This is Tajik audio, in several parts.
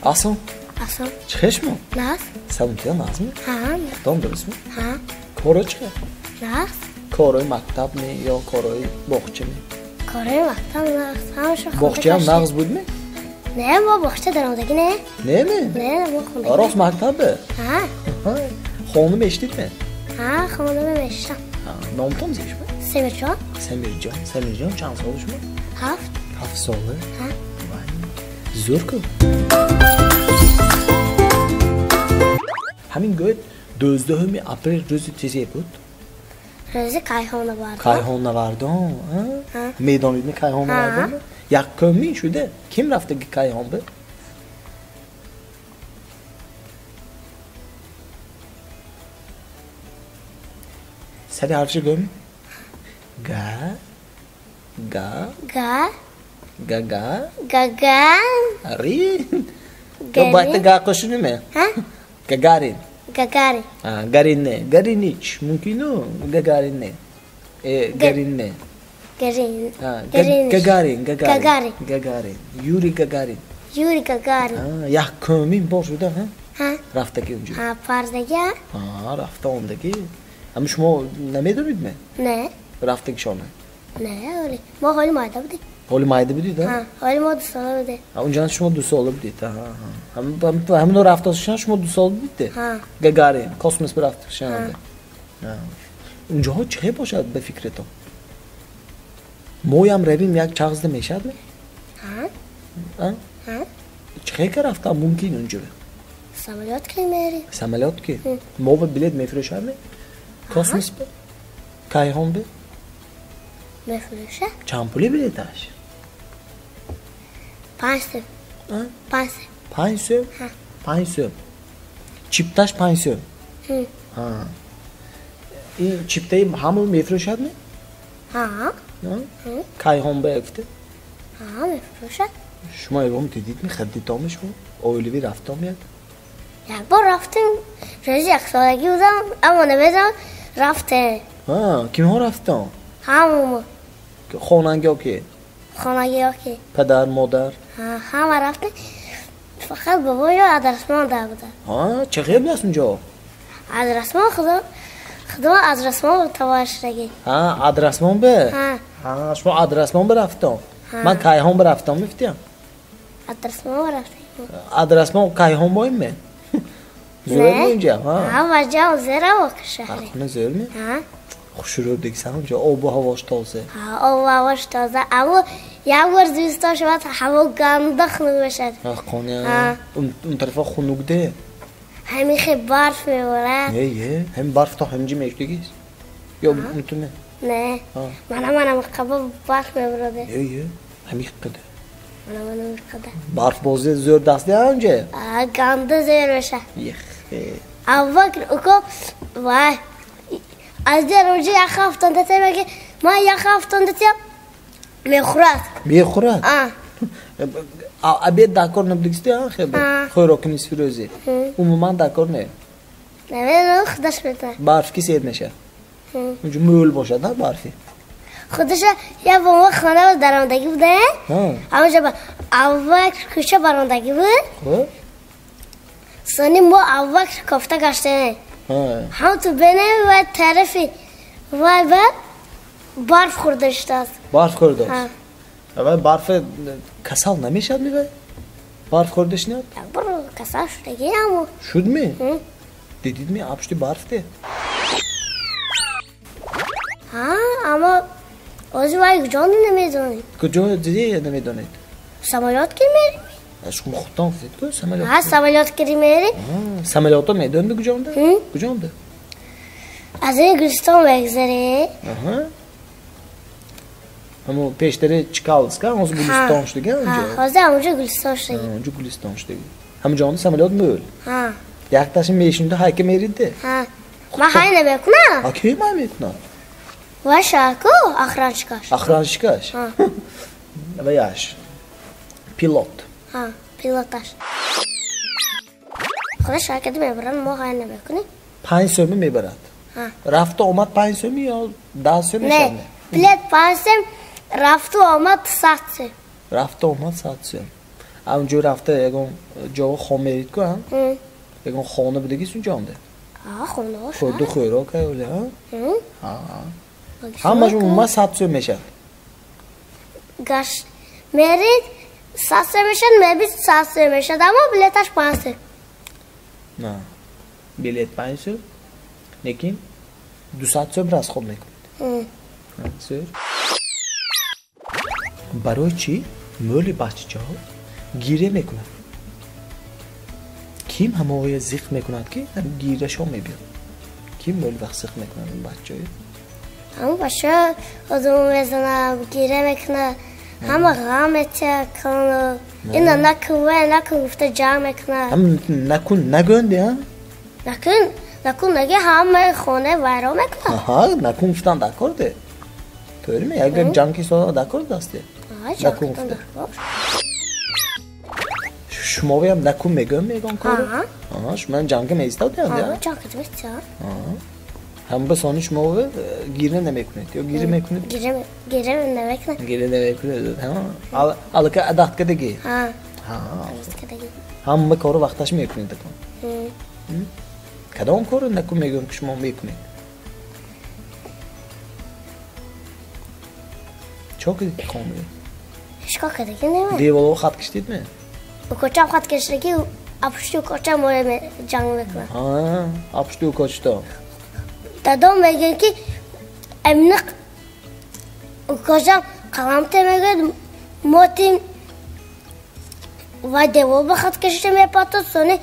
Асон? Асон. Чӣ шумо? Нағз. Саломатия нағзми? Ҳа. Худом дурустми? Ҳа. Коро чӣ? Нағз. Корои мактаб ми ё корои боғча ми? Корои мактаб нағз. Ҳамаша Боғчаам нағз будми? Не, мо боғча даромадагӣ не. Не ми? Не, мо хондагӣ. Рост мактабе? Ҳа. Хонум мешидидми? Ҳа, хонум мешидам. Номтон зи шумо? Семирҷон. Семирҷон. Семирҷон чанд сола шумо? 7. 7 сола? Ҳа. Зӯр ку. Ҳамин гӯед 12 апрел рӯзи чизе буд? Рӯзи кайҳоннавардон. Кайҳоннавардон? Ҳа. Медонидми кайҳоннавардон? Яккумин шуда ким рафтаги кайҳон бу? Сари ҳарфша гӯм? Га, га, Га, га, га, га, га, ри. Ё байта га қошуниме? Ҳа? Гагарин. Гагарин. Гарин не, Гаринич мумкину, Гагарин не. Гарин не. Гарин. Гарин. Гагарин, Гагарин. Гагарин. Гагарин. Юрий Гагарин. Юрий Гагарин. Яккумин бор шуда, ҳа? Ҳа. Рафтаги унҷо. Ҳа, пардаги. Ҳа, рафта омдаги. Ҳамин шумо намедонидме? Не. Рафтагишона? Не, ҳоли. Мо ҳоли майда будем. Ҳоли майда будед, ҳа? Ҳа, ҳоли мо 2 сола будем. Унҷо шумо 2 сола будед, ҳа, ҳа. Ҳамино рафташон шумо 2 сола будед? Ҳа. Гагарин, космос рафташон. Ҳа. Унҷоҳо чӣ бошад ба фикратон? Моям равим як чағзда мешадми? Ҳа. Ҳа? Ҳа. Чӣ ка рафтан мумкин унҷо? Самолёт ки мерим. Самолёт ки? Мо ба билет мефурӯшадми? Космос бе? Кайҳон бе? Мефурӯшад. Чанд пули билеташ? 5 сӯм. Ҳа? 5 сӯм. 5 сӯм? Ҳа. 5 сӯм. Чипташ 5 сӯм? Ҳа. Ҳа. Ин чиптаи ҳамон мефурӯшадми? Ҳа. Ҳа? Кайҳон бе гуфта? Ҳа, мефурӯшад. Шумо ягон дидидми, хадидоми шумо? Оилавӣ рафтом як? Як бор рафтем, рӯзи яксолагӣ будам, аммо намедонам, рафтем. Ҳа, кимҳо рафтон? Ҳамамо. Хонангиҳо ки? Хонагиҳо ки. Падар, модар? Ҳа, ҳама рафтем. Фақат бобоё Адрасмон дар буда. Ҳа, чӣ хел будааст унҷо? Адрасмон худо Адрасмон товар шудагӣ. Ҳа, Адрасмон бе? Ҳа. Ҳа, шумо Адрасмон бе рафтон? Ҳа. Ман Кайҳон бе рафтам, мефтиям? Адрасмон бе рафтем. Адрасмон Кайҳон боим ме? Зӯр Не. унҷа, ҳа? Ҳа, ваҷа зера воқи шаҳри. Ҳа, хона зӯр ме? Ҳа. Хушрӯ дигсан унҷа, обу ҳавош тоза. Ҳа, обу ҳавош тоза. Аммо як бор зимистон шавад, ҳаво ганда хунук мешавад. Ҳа, қоня. Ҳа. Он тарафа хунук де. Ҳамин хел барф меборад. Не, е, ҳамин барф то ҳаминҷа мешудагист? Ё унтуме? Не. Ҳа. Мана мана қаба барф мебороде. Е, е, ҳамин қадар. Мана мана қадар. Барф бози зӯр даст де ҳаминҷа? Ҳа, ганда зӯр мешавад. Ех. Абубакр уко, вай, аз дер онҷа як ҳафтонда тем, меги, ман як ҳафтонда тем, мехӯрад. Мехӯрад? А. Обед дакор набудагисти, а, хебе? А. Хӯроки нисфи рӯзӣ. Умуман дакор не? Намедонам, худаш медонад. Барф ки сер мешавад? Унҷо мӯл бошад, на барфи? Худаша як бо мо хона даромадагӣ буда, Ҳа. ҳамонҷа ба Абубакр кӯча баромадагӣ буд. Хуб. Сони мо Абубакр кофта гаштем. Ҳа. Ҳам ту бинем вай тарафи вай ба барф хӯрда шудааст. Барф хӯрдааст? Ҳа. Вай барф касал намешавад ми вай? Барф хӯрда шинад? Як бор касал шудагӣ аммо. Шуд ми? Ҳм. Дидид ми абшти барф де? Ҳа, аммо ҳозир вай куҷо намедонед? Куҷо дидӣ намедонед? Самолёт ки мерем? Шумо худтон гуфтед ку самолёт. Ҳа, самолёт ки мерем. Ҳа, самолётро медонед куҷонда? Ҳм. Куҷонда? Аз ин Гулистон мегзарем. Аҳа. Ҳамо пештари Чкаловска, ҳозир Гулистон шудага унҷо? Ҳа, ҳозир ҳамонҷо Гулистон шудагӣ. Ҳа, унҷо Гулистон шудагӣ. Ҳамонҷонда самолёт мӯл. Ҳа. Якташа мешунда ҳайка меридде? Ҳа. Ман ҳай намекунам. Ҳа, кӣ май мекунад? Вай шаку, охранщикаш. Охранщикаш? Ҳа. Ваяш. Пилот. Ҳа, пилоташ. Худо шаркати мебарад, мо ҳай намекунем. 5 сӯми мебарад? Ҳа. Рафту омад 5 сӯми ё 10 сӯми Не, мешавад? билет 5 сӯм, рафту омад 100 сӯм. Рафту омад 100 сӯм. Унҷо рафта ягон ҷо хом мерид ку, ягон хона будагист унҷо онда? Хонаҳо. Хӯрду хӯрок оля, ҳамаш умуман 100 сӯм мешавад. Гаш мерид 100 сӯм мешавад, мебид 100 сӯм мешавад, аммо билеташ 5 сӯм. На, билет 5 сӯм, лекин 200 сӯм расход мекунед. Зӯр. Барои чӣ мӯли бачаҷаҳо гиря мекунад? Ким ҳамоя зиқ мекунад, ки гиряшон мебиёд? Ким мӯли вақт зиқ мекунад бачаҳои? Ҳамон бача одамро мезанад, гиря мекунад, ҳама ғам метиҳад, ина накун, вай накун гуфта ҷанг мекунад. Накун нагӯнди, а? Накун, накун наги ҳамаи хона вайрон мекунад. Аҳа, накун гуфтан дакор де. То'рimi? Агар ҷанг кистодан дакор дасте. Накун гуфта. Шумоям накун мегӯям мегон коро? Аҳа, шумоям ҷанга меистодианд, я? Ҷанг меистодианд. Ҳам ба сони шумо гиря намекунед ё гиря мекунед? Гиря намекунед. Гиря намекунед. Ҳа, алака адат кардагӣ. Ҳа. Ҳа. Адат кардагӣ. Ҳама корро вақташ мекунед акон. Кадом корро накун мегӯям ки шумо мекунед? Чо кардед ки хонда? Ҳеҷ кор кардагӣ нема. Деворҳо хат кашидед-ме? Укочам хат кашидагӣ, апушти укочам моро ҷанг мекунад. Ҳа, апушти укочто. Дадом мегӯяд ки амниқ укочам қалам те мегӯяд, мо тим вай девор ба хат кашида мепатод, сони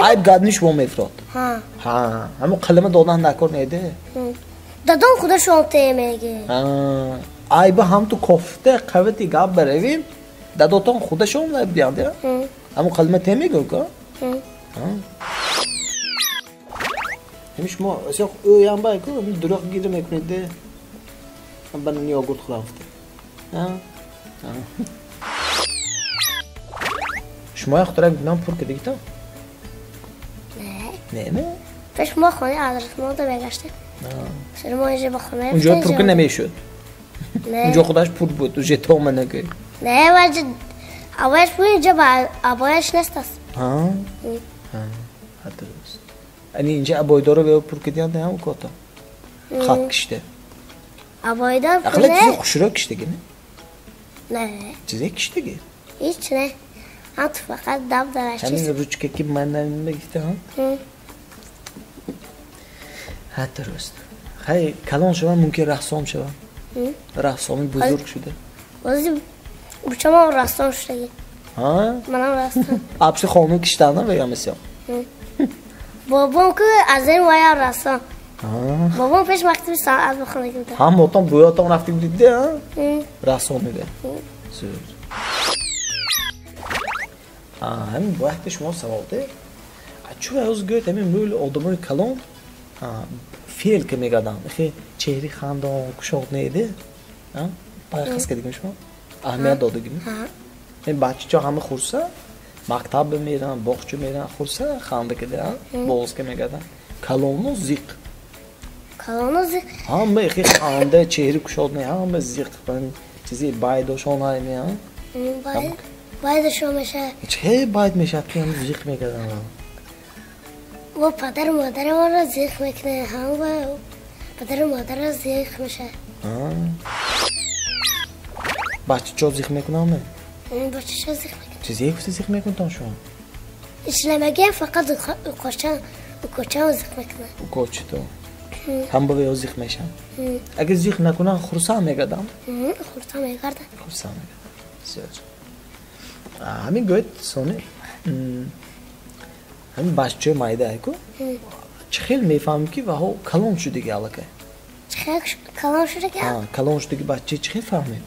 айб гадни шумо мефурод. Ҳа. Ҳа, ҳамон қалама додан накор неде? Дадом худашон те мегӯяд. Ҳа, айба ҳам ту кофта қавати гап баравим, дадотон худашон айб диҳанд, я? Ҳамон қалама те мегӯяд ка? Ҳа. Ҳамин шумо асоқ ӯям бай ку, ҳамин дурӯғ гиря мекунед де. Ба нани йогурт хӯрам гуфта. Ҳа? Шумо як хуторак бинам пур кардагитон? Не. Не, не? Пеш мо хонаи адрасмонда мегаштем. Сари мо инҷо ба хона Унҷо пур ки намешуд. Не. Унҷо худаш пур буд, уже то манагӯй. Не, ваҷ абояш буд, инҷо ба абояш нест аст. Ҳа? Ҳа, ҳа, дуруст. Ани инҷа абойдоро ве пур кардианд ҳам укото. Хат кишта. Абойдор Ақла не? Чизе хушрӯ киштаги, не? Не. Чизе киштаги? Ҳеҷ не. Ҳам ту фақат дам дараш чиз. Ҳамин ручка ки ман намегифта, ҳа? Ҳа, дуруст. Хай, калон шавам, мумкин рассом шавам. Рассоми бузург шуда. Бози бучамам рассом шудаги. Ҳа? Манам рассом. Апши хона киштана веям эсё. Бобом ку аз ин ваям рассом. Бобом пеш мактаби санъат бихонаги буда. Ҳам отон буётон рафтик будид, ҳа? Рассом мебе. Зӯр. Ҳамин вақте шумо савол де. Чу ҳоз гӯед ҳамин мӯли одамои калон феъл ки мегарданд. Хе чеҳри хандон кушод неде? Ҳа? Пайхас кардигим шумо? Аҳамият додагим? Ин бачачо ҳама хурса, мактаб меран, боғча меран, хурса ханда кида, боз ки мегарданд. Калону зиқ. Калону зиқ. Ҳама хе ханда, чеҳри кушод не, ҳама зиқ. Чизи байдошон ҳай не, ҳа? Байд, байдошон мешавад. Чӣ байд мешавад ки ҳама зиқ мегарданд? Мо падару модарамонро зиқ мекунем, ҳама падару модарро зиқ мешавад. Бачачо зиқ мекунанд? Бачачо зиқ мекунанд. Чизе гуфта зиқ мекунтон шумо? Ҳеҷ намегӯям, фақат укочам зиқ мекунад. Укочито? Ҳам ба веё зиқ мешаванд? Агар зиқ накунанд, хурсанд мегарданд? Хурсанд мегарданд. Хурсанд мегарданд. Зиёд. Ҳамин гӯед сони, ҳамин бачаҳои майда ку, чӣ хел мефаҳмем ки ваҳо калон шудиги аллакай? Чӣ хел калон шудиги? Ҳа, калон шудиги бача чӣ хел фаҳмем?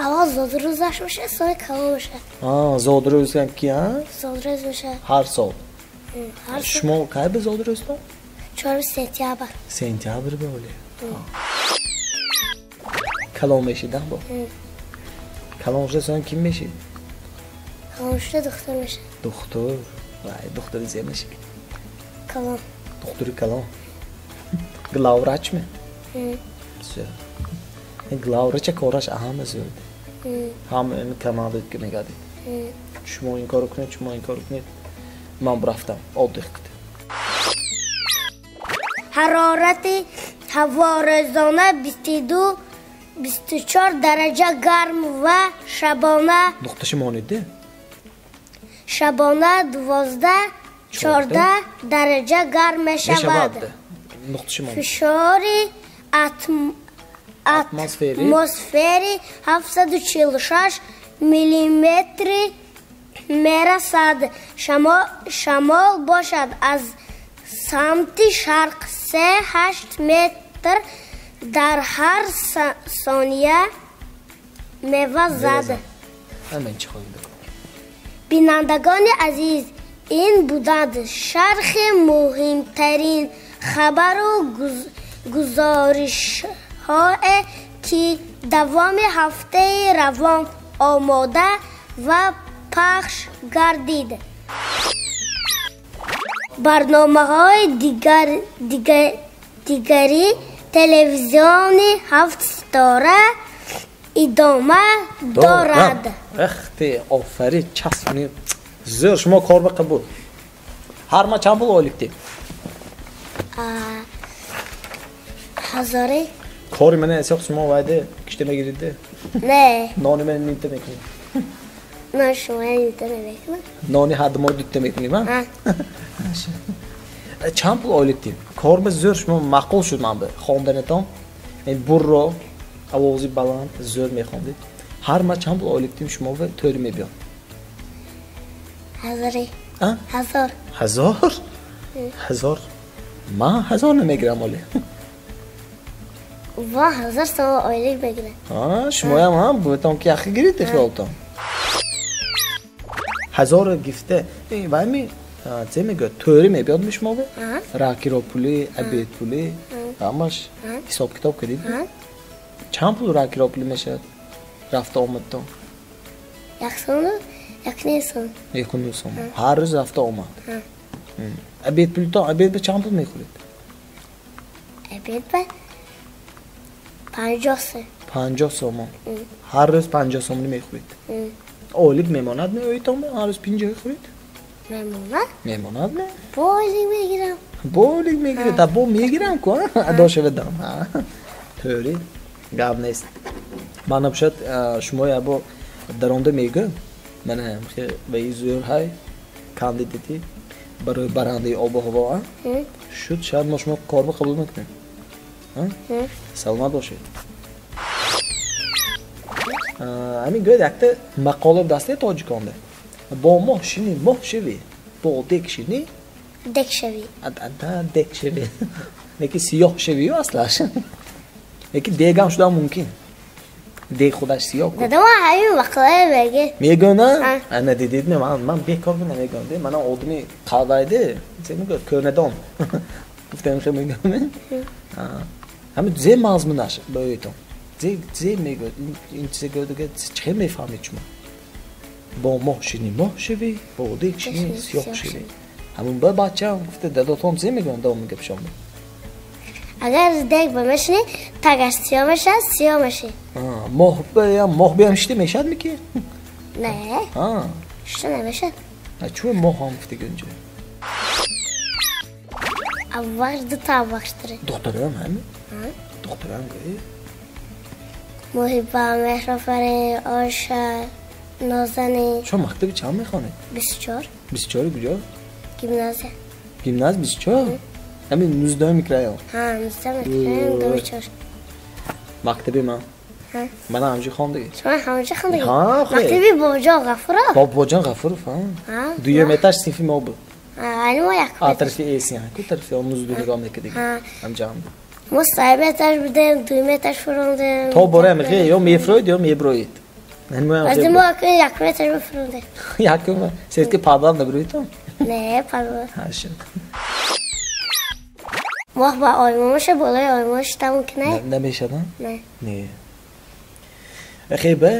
Аввал зодрӯзаш мешавад, сони калон мешавад. Ҳа, зодрӯз ки, ҳа? Зодрӯз мешавад. Ҳар сол. Ҳар сол. Шумо кай ба зодрӯзтон? 4 сентябр. Сентябр ба оле. Калон мешид, бо? Калон шуда сони ким мешид? Калон шуда духтур мешад. Духтур? Вай, духтури зе мешид? Калон. Духтури калон. Главврач ме? Зӯр. Главврача кораш ҳама зӯр. Ҳама ин команда ки мегардид. Шумо ин корро кунед, шумо ин корро кунед. Ман рафтам, отдых кунед. Ҳарорати ҳаво рӯзона 22-24 дараҷа гарм ва шабона нуқташа монед. Шабона 12-14 дараҷа гарм мешавад. Фишори атмосфери 746 миллиметри мерасад. Шамол бошад аз самти шарқ 3,8 метр дар ҳар сония мевазад. Бинандагони азиз, ин буданд шарҳи муҳимтарин хабару гузоришҳое, ки давоми ҳафтаи равон омода ва пахш гардид. Барномаҳои дигари телевизиони ҳафт ситора идома дорад. Эхте, офарин, часпни. Зӯр, шумо кор ба қабул. Ҳар ма чанд пул ойлик дед? Ҳазоре. Кори мана эсоқ шумо вайде кишта мегиридде? Не. Нони мана нимта мекунед. Нони шумо нимта намекунам. Нони ҳар ду моҳ дутта мекунем, а? Чанд пул ойлик дед? Кор ба зӯр, шумо маъқул шуд ман ба хонданатон. Бурро овози баланд зӯр мехондед. Ҳар ма чанд пул ойлик дем шумо ва тӯри мебиёд? Ҳазоре. Ҳазор. Ҳазор? Ҳазор? Ман ҳазор намегирам оле. Ва ҳазор сомон ойлик мегирам. Шумоям ҳам бутон ки яхи гирид хиёлтон. Ҳазор гифта вайми це мегӯяд, тӯри мебиёд ми шумо бе? Ракиро пули, обед пули, ҳамаш ҳисоб китоб кардид? Чанд пул ракиро пули мешавад рафта омадтон? Як сомон, як ним сом. Як ним сом. Ҳар рӯз рафта омад. Обед пултон, обед ба чанд пул мехӯред? Обед ба 50 сом. 50 сомон. Ҳар рӯз 50 сомонӣ мехӯред. Ойлик мемонад меоитон ҳар рӯз 50 хӯред? Мемонад? Мемонад ме? Бо ойлик мегирам. Бо ойлик мегиред? Та бо мегирам ку, адо шавадам. Тӯри, гап нест. Ман бошад шумо ябо даронда мегӯям. Мана ба зӯр ҳай кандидати барои барандаи обу ҳаво, а? Шуд, шояд мо шумо корба қабул мекунем. Саломат бошед. Ҳамин гӯяд якта мақола дастаи тоҷиконда. Бо моҳ шинӣ моҳ шавӣ, бо дек шинӣ дек шавӣ. Дек шавӣ. Лекин сиёҳ шавию аслаш. Лекин дегам шудан мумкин. Дег худаш сиёҳ. Дадам ҳамин мақола мегӯяд. Мегӯяд, на? Ана дидед, ман бекор намегӯям. Мана одами қалбайде, се мегӯяд, кӯнадон. Гуфтам хе мегӯям. Ҳамин зе мазмунаш ба ӯйтон. Зе мегӯяд, ин чизе гӯяд, чӣ мефаҳмед шумо? Бо моҳ шинӣ моҳ шавӣ, бо дег шинӣ сиёҳ шавӣ. Ҳамун ба бачаам гуфта дадотон зе мегӯянд давоми гапшон. Агар дег ба мешинӣ, тагаш сиёҳ мешавад, сиёҳ мешавӣ. Моҳ биям шита мешавад ми ки? Не. Шита намешавад. Чӯ моҳ ҳам гуфта гӯнҷа? Аввал дута аввал дорем. Духтарам ҳами? Духтарам гӯӣ? Муҳибба, Меҳрофарин, Оша, Нозанин. Шумо мактаби чанд мехонед? 24. 24 куҷо? Гимназия. Гимназия 24? Ҳамин 19 микрорайон. Ҳа, 19 микрорайон, 24. Мактаби ман. Ман ҳамҷо хондагӣ. Шумо ҳамҷо хондагӣ? Ҳа, хе. Мактаби Бобоҷон Ғафуров? Бобоҷон Ғафуров, ҳа. Дуюм этаж синфи мо буд. Али мо як. А тарафи эсин, ку тарафи он 19 нигоҳ мекардагӣ. Ҳамҷо ҳам. Мо сеюм этаж будем, дуюм этаж фурондем. То бора мехе ё мефроид ё меброид. Аз мо якум этаж фурондем. Якум, сетки падал наброидтон? Не, падал. Ҳа, шуд. Моҳ ба оймо меша, болои оймо шита мумкин не? Намешад, Не. Не. Хе ба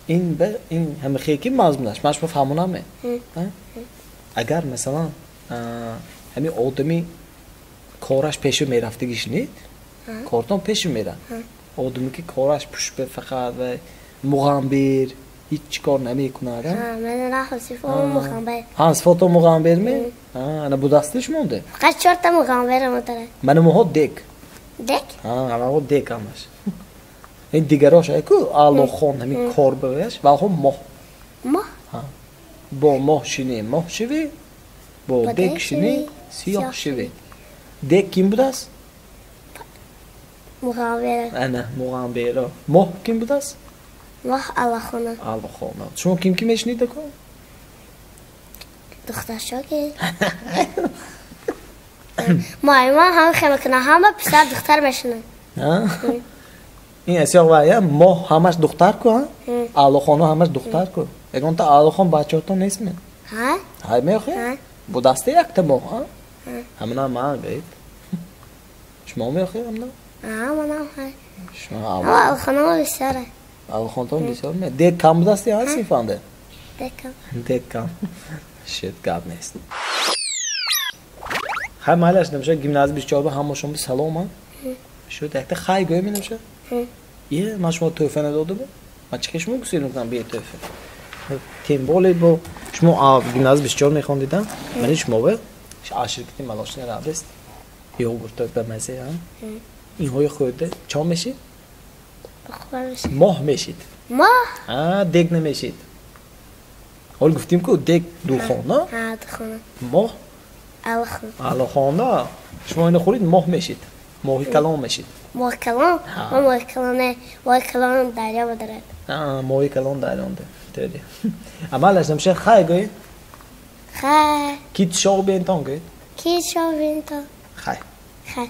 ин ба ин ҳама хе ки мазмунаш, ман шумо фаҳмонам ме? Агар масалан ҳамин одами кораш пешу мерафтагиш нед, кортон пешу мерад. Одаме ки кораш пушт ба фақат ва муғамбир, Ҳеҷ кор намекунад. Ман ҳамсифом муғамбар. Ҳамсифото муғамберми? Ана бу дастиш монде? Фақат чорта муғамбер дорад. Мана моҳо дек. Дек? Ҳа, дек ҳамаш. Ин дигарош айку Аллохон ҳамин кор бавеш, валҳо моҳ. Моҳ? Ҳа. Бо моҳ шинӣ моҳ шивӣ, бо дек шинӣ сиёҳ шивӣ. Дек ким будааст? Муғамбер. Ана муғамберо. Моҳ ким будааст? Моҳ Аллохона. Аллохона. Шумо ким ки мешинид ако? Духтарчо ки. Муаллимон ҳам хел мекунанд, ҳама писар духтар мешинанд. Ин асёқ вая моҳ ҳамаш духтар ку, ҳа? Аллохона ҳамаш духтар ку. Ягонта Аллохон бачаҳотон нестми? Ҳа? Ҳа меохед? Бо дасте якта моҳ, ҳа? Ҳамина ман гӯед. Шумо меохед ҳамина? Ҳа, манам ҳа. Шумо Аллохонамо бисёре. Аллохонтон бисёр ме? Дек кам будасти, ҳа, синфанде? Дек кам. Дек кам. Шит, гап нест. Хай майлаш намеша гимназия 24 ба ҳамашон би салом, ҳа? Шуд якта хай гӯй менамеша? Е, ман шумо тӯҳфа надодам? Ман чӣ шумо гусел мекунам бе тӯҳфа? Тем более бо шумо гимназия 24 мехондид, ҳа? Мани шумо бе ширкати Малошни Радость йогурт ба маза, ҳа? Инҳои хӯрда чо мешид? Моҳ мешид. Моҳ? Ҳа, дег намешид. Ҳол гуфтим ку дег духона? Ҳа, духона. Моҳ? Аллохона. Аллохона. Шумо ино хӯрид моҳ мешид. Моҳи калон мешид. Моҳи калон? Ма моҳи калон не, моҳи калон дарё дорад. Моҳи калон дарё дорад. Амалаш намеша хай гӯй? Хай. Кит шоу бентон гӯй? Кит шоу бентон. Хай. Хай.